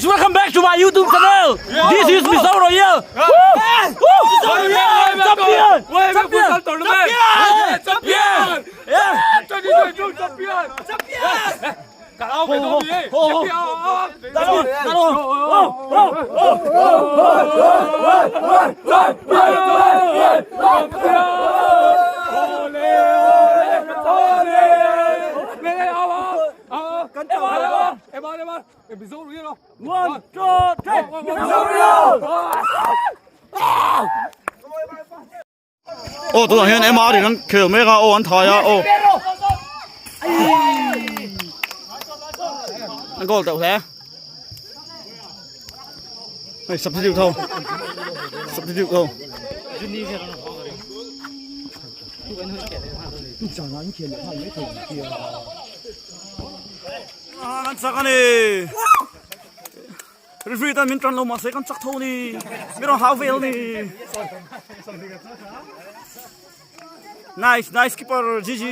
guys, welcome back to my YouTube channel. This is Mizo Royal. Woo! Woo! Champion! Champion! Champion! Yeah! Ho ho. Talo, talo. Ho ho ho. One, two, three. Mizo Royal! Aw tunah hian MR in an khel mek a aw an thai a aw an goal teuh hle hei substitute ho substitute ho an chak a ni. Referee tan min tan lo mahse kan chak tho ni mi rawn hau vel ni nice nice keeper GG